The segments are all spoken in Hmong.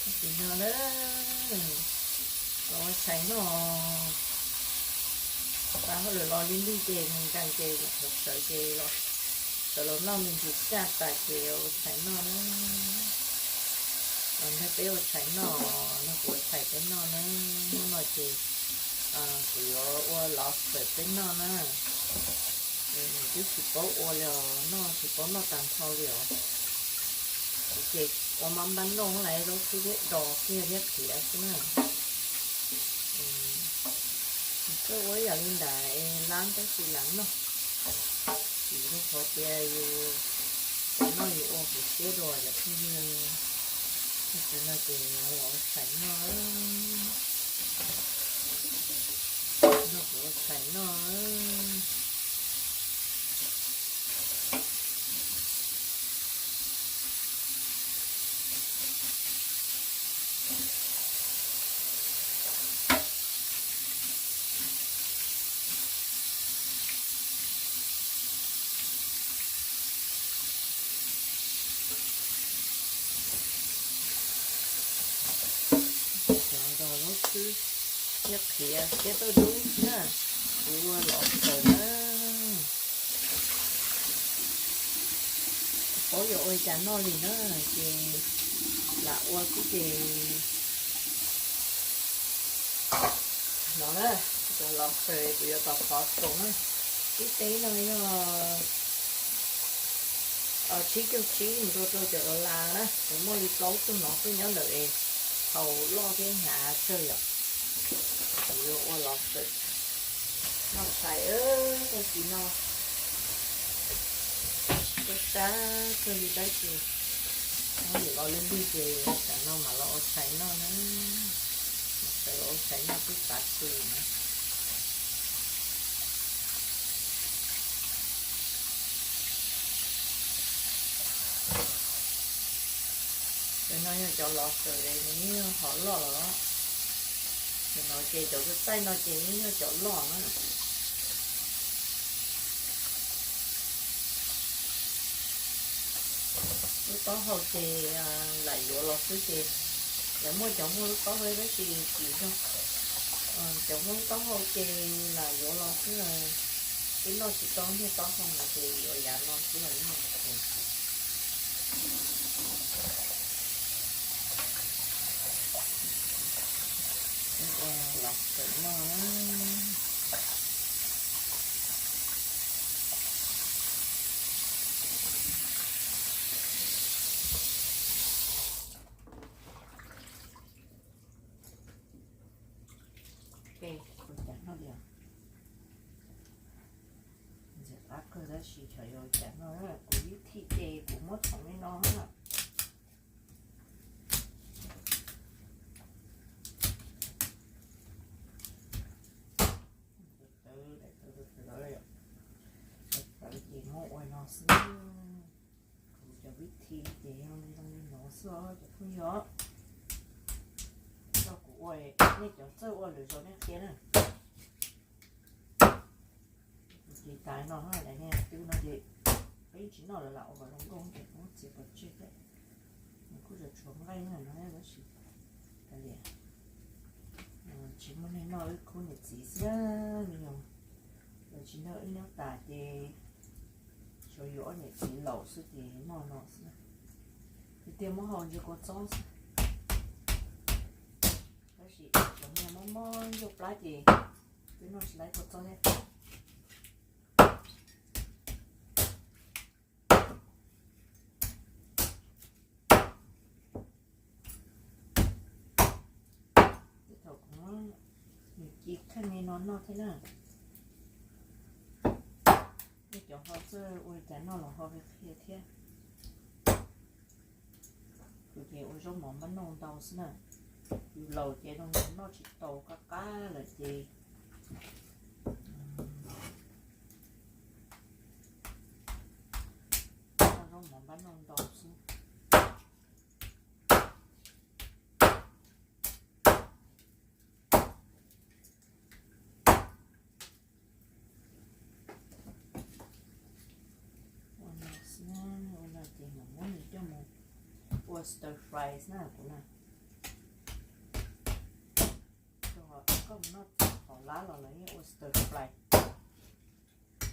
Nim no na, los ua tshais noj. Pab hauj lwm los li lig ces nkees ces sawv ces los, sawv los noj me ntsis tshaj tas ces ua tshais noj na. Los nrog peb ua tshais noj, nrog kuv ua tshais peb noj na. Hnub no ces kuv yuav ua lobster peb noj na. Twb tsis paub ua li os, noj tsis paub noj tag nrho li os. Kuv ces ua mab npab noj lawm zaub xwb thiab do kiag thiab qhiav xwb na. Koj ua yam li ntawd es lab tab sis lam noj. Vim rau qhov tias yus noj yus ua kuv siab dua cov phooj ywg. Tam sim no ces los ua tshais noj, nrog kuv ua tshais noj. Cov dos lub xwb thiab qhiav thiab tauj dub xwb na, kuv ua los kawg na. Paub yuav ua li cas noj li na, ces lam ua xwb ces no na, cov lobster kuv yuav tos qhov tau na. Ib teb no yog tsib caug tsib mus rau rau cov dollar na, kuv muaj li plaub tug no xwb nyob ntawm es thaum loj thiab hnyav tsawg yom. Kuv yuav ua lobster noj tshais tag kis no. Sab sab kawg li tab sis hnub nim los lig lig ces tsam no mam los ua tshais noj na. Mam sawv los ua tshais noj twb tav su na. Cov no yog cov lobster nws yeej ho loj los. Cov no ces cov txaij txaij no ces yeej yog cov loj na. Lub taub hau ces lam yuav los xwb ces lawv muaj cov muaj lub taub hau tab sis kim zog. Cov muaj lub taub hau ces lam yuav los xwb, twb noj tsis tau niag taub hau no ces yuav yav no xwb los ib nus. Ua los kawm noj. Ua cas noj li, ntxim qab kawg tab sis xyov yuav ua cas noj. Kuv ib thim ces kuv muab thaum li no na. Tawv, tawv, tawv, tawv, tawv ces muab ua no xwb. Kuv cov vib thi ces yog zoo li no xwb os cov phooj ywg. Koj kuv ua, nej cov txawj ua lwm zaus nej qhia na. Kuv ces tas no na, daim niag twb no ces peb tsis noj lawm, lam ua kom zoo nkauj ces muab txiav pov tseg thiab. Nws kuj tsuas tshuav nqaij no tab sis kav liam, tsis muaj neeg noj, wb khub niam txiv xwb me nyuam. Lawv tsis nrog wb nyob tas ces tsuas yus ob niam txiv laus xwb ces noj no xwb. Tiag tiag muab hau ntsia kua txob xwb. Tab sis cov niag mob mob ncauj plab ces twb noj tsis tau kua txob thiab. Tej thaum kuv muab nws ci kheej li no noj thiab na. Nej cov ho txawj ua li cas noj los ho qhia thiab. Kuv ces ua zaub mov npab noj ntau xwb na. Yus laus ces zoo noj tsis tau, qab qab lawm ces noj zaub mov npab noj ntau xwb. Ua no xwb, ua no ces mam muab nws coj mus ua stir fry na kuv na. Koj mus noj hauv lab los lawv yeej ua stir fry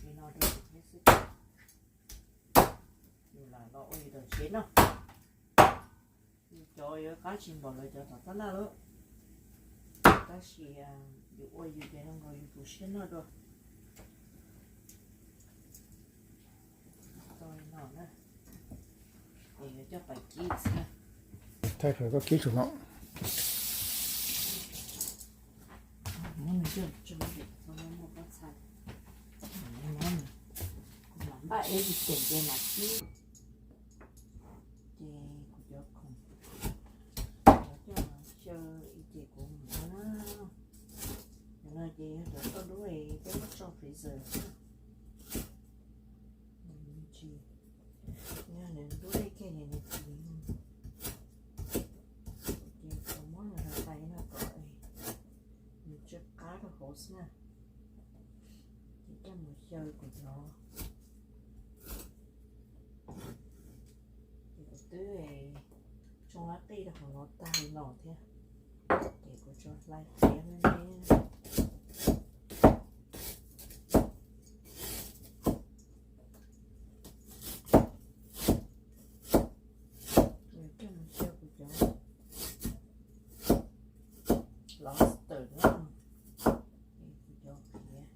li no rau yus thiab xwb ces yus lam los ua yus tom tsev noj. Yus cov yuav qab tsis npaum lawv cov tom tab laj lawm, tab sis yus ua yus ces zoo nkaus yus tu siab noj dua. Tau li no na, es yuav coj pais kib xwb na. Thaij koj kib tsuas no. Muab nws coj tso, txhob muab pob txha. Kuv mam npaj ib tis teem ces mam kib. Ces kuv cov khoom, kuv coj xyaw ib ces kuv mus na. Cov no ces yog cov toj dub es peb muab tso freezer xwb. Nws tsis, yog nws dub dej kiag ces nws tsis, ces kuv muab nws hau tais no kom nws tsw qab rau hauv xwb na. Ces coj mus xyaw kuv cov, ces kuv twb tsoo lab qij rau hauv no tag li no thiab, ces kuv tso hlais qhiav me me. Coj mus xyaw kuv cov lobster na, kuv cov qhiav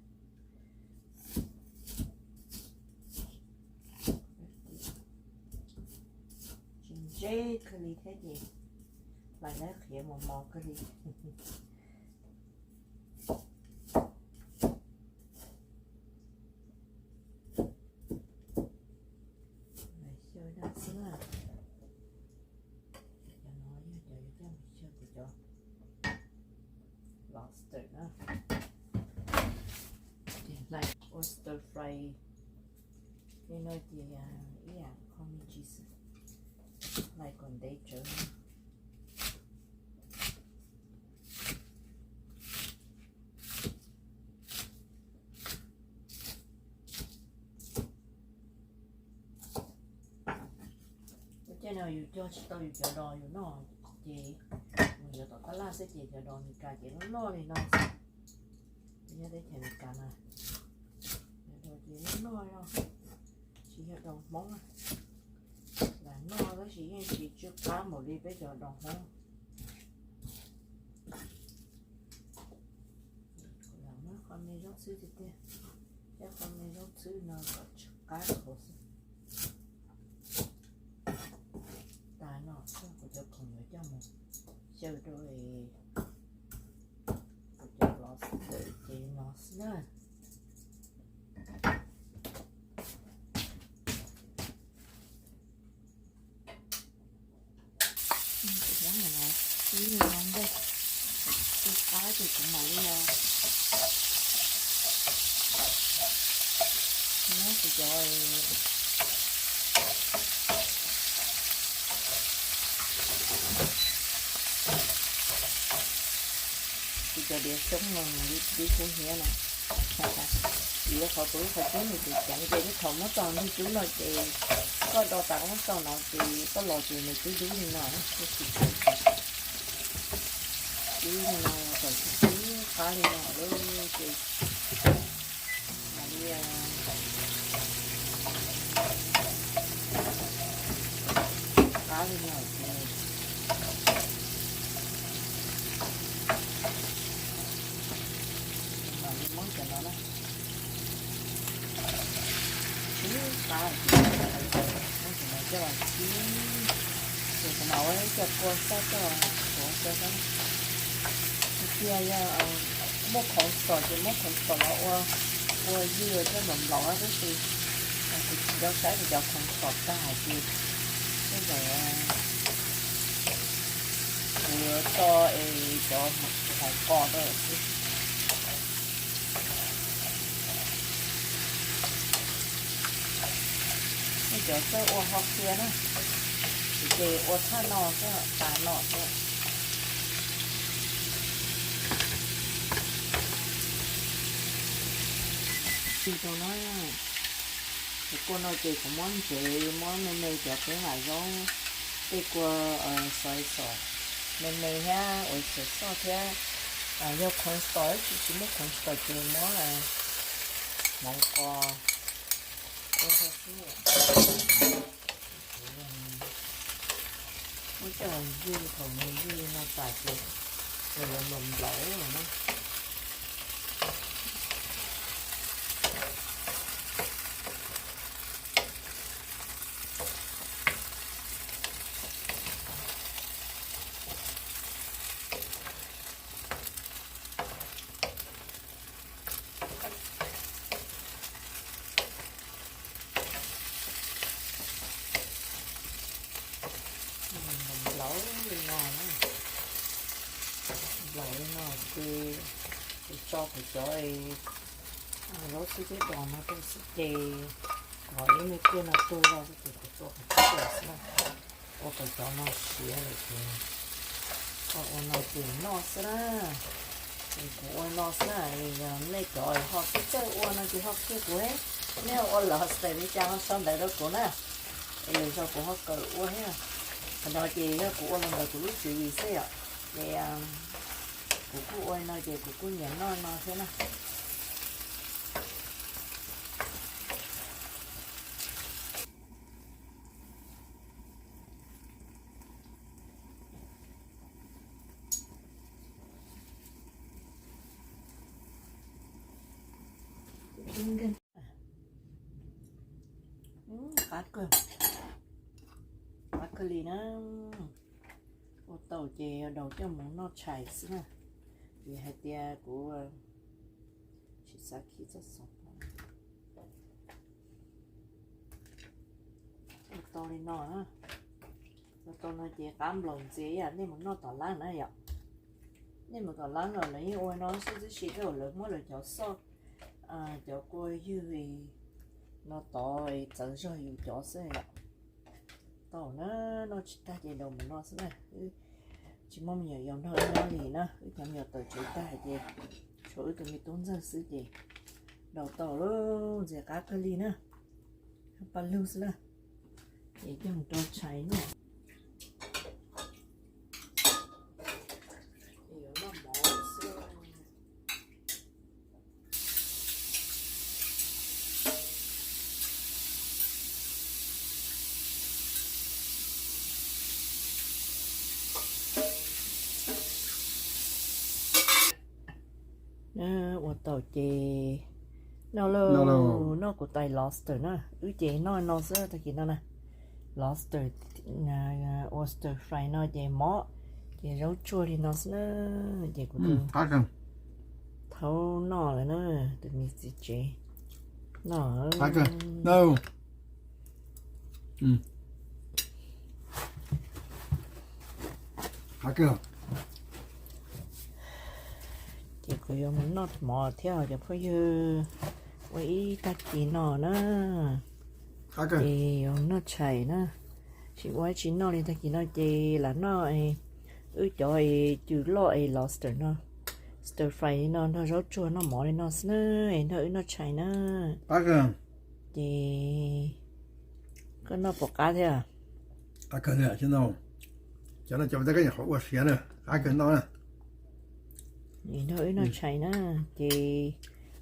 tsis ntse kawg li thiab ces hlais lawv qhiav mos mos kawg li. Xyaw dab xwb na. Cov no yog cov yuav coj mus xyaw kuv cov lobster na. Ces hlais ua stir fry li no ces ib yam kho me ntsis xwb, hlais kom ntev tsawv. Lub caij no yus cog tsis tau yus cov dos yus noj ces mus yuav tom tab laj xwb ces cov dos Meskas ces loj loj li no xwb. Nyob teb chaws Amelikas na, cov dos ces loj loj li no, tsis yog dos Hmoob. Lam noj tab sis yeej tsis tsw qab npaum li peb cov dos Hmoob. Lam muab qho me zaub txhwb tiag tiag, thiab qho me zaub txhwb no kom tsw qab rau hauv xwb. Tas no kuv cov khoom yuav coj mus xyaw rau kuv cov lobster ces no xwb na. Kuv muab no ib no ntej, kuv tsw qab ces kuv mam li muab kuv cov, kuv cov diav xyoob no dib kub hnyiab na. Vim rau qhov kuv lub qhov cub nws ceev ceev ces thaum muab txog ntug cub no ces koj do tas koj muab txog no ces koj los ces nws twb dub li no, dub li no, kom tsw qab li no lawm ces mam li qab li no ces mam li muab cov no na, tsw qab ces muab cov no coj los kib, ces kuv mam ua cov kua xab coj los tuav xyaw xwb. Tiag tiag yog muaj khoom xom ces muab khoom xom los ua, ua ywj coj nplaum nplaum tab sis kuv tsis nco saib kuv cov khoom xom tag hais tias tej zaum kuv yuav tso es cov hmoov qos rau xwb. Nej cov txawj ua ho qhia na, kuv ces ua thaj no xwb, tas no xwb. Tsis tau na, cov kua no ces kuv muab ntsev muab me me cov teeb lam zaub, tej kua xov xos me me thiab ua xov xoj thiab Yog corn starch, tsis muaj corn starch ces muab hmoov kos ua rau xwb. Muab coj ywg, thaum nws ywg no tas ces nws yuav nplaum nplaum na. Nplaum li no na, nplaum li no ces kuv tso kuv cov zaub xib teb dos no rau xwb ces, kom ib me pliag no tuag zog xwb ces kuv tua kuv cov xwb na. Ua kuv cov no siav lawm ces ua ua no ces noj xwb na. Es kuv ua no xwb na, nej cov ho txawj txawj ua no ces ho qhia kuv, nej ua lawm ho xav li cas ho sau ntawv rau kuv na. Es lwm zaus kuv ho kawm ua thiab. Qhov no ces yog kuv ua los ntawm kuv lub tswv yim xwb yom. Ces kuv kuj ua no ces kuv kuj nyiam noj no thiab na. Qab kawg, qab kawg li na. Ua tau ces daus coj mus noj tshais xwb na. Vim hais tias kuv tsis xav khi txoj xov Ua tau li no, ua tau no ces qab nplaum ntxiv yom, nej mus noj tom lab na yom. Nej mus tom lab los lawv yeej ua no xwb tib si, tej zaum lawv muab lawv cov xoj, cov kua ywg no tod txawv zog yus cov xwb yom. Tau na, noj tsis tag ces daus mus no xwb na. Tsis muaj me nyuam yaus nrog wb noj li na, wb cov me nyuam tawm tsev tag ces tshuav wb tus me tub ntxawg xwb ces daus tau lauj, ntxim qab kawg li na. Paj lug xwb na. Ces coj mus rau tshais noj. Ua tau ces noj lauj, noj kuv tais lobster na, wb ces noj no xwb tag kis no na. Lobster, oyster fry no ces mob, ces zaub tsuag li no xwb na. Ces kuv thaub noj lawm na, tus me txiv tsev noj. Ces kuv yuav mus noj mov thiab cov phooj ywg, ua ib tag kis no na. Ces yuav noj tshais na, tsis ua tsis noj li tag kis no ces lam noj wb cov cws loj es lobster no, stir fry li no nrog zaub tsuag noj mov li no xwb na, es nrog wb noj tshais na. Ces koj noj puas qab thiab? Cov no cov me tab koj nyuam qhuav ua siav na, qab kawg noj na. Es nrog wb noj tshais na, ces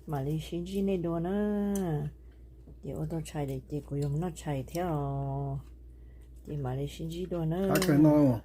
mam li sib ntsib nej dua na. Ces ua tau tshais lawm ces kuv yuav mus noj tshais thiab os. Ces mam li sib ntsib dua na. Qab kawg noj.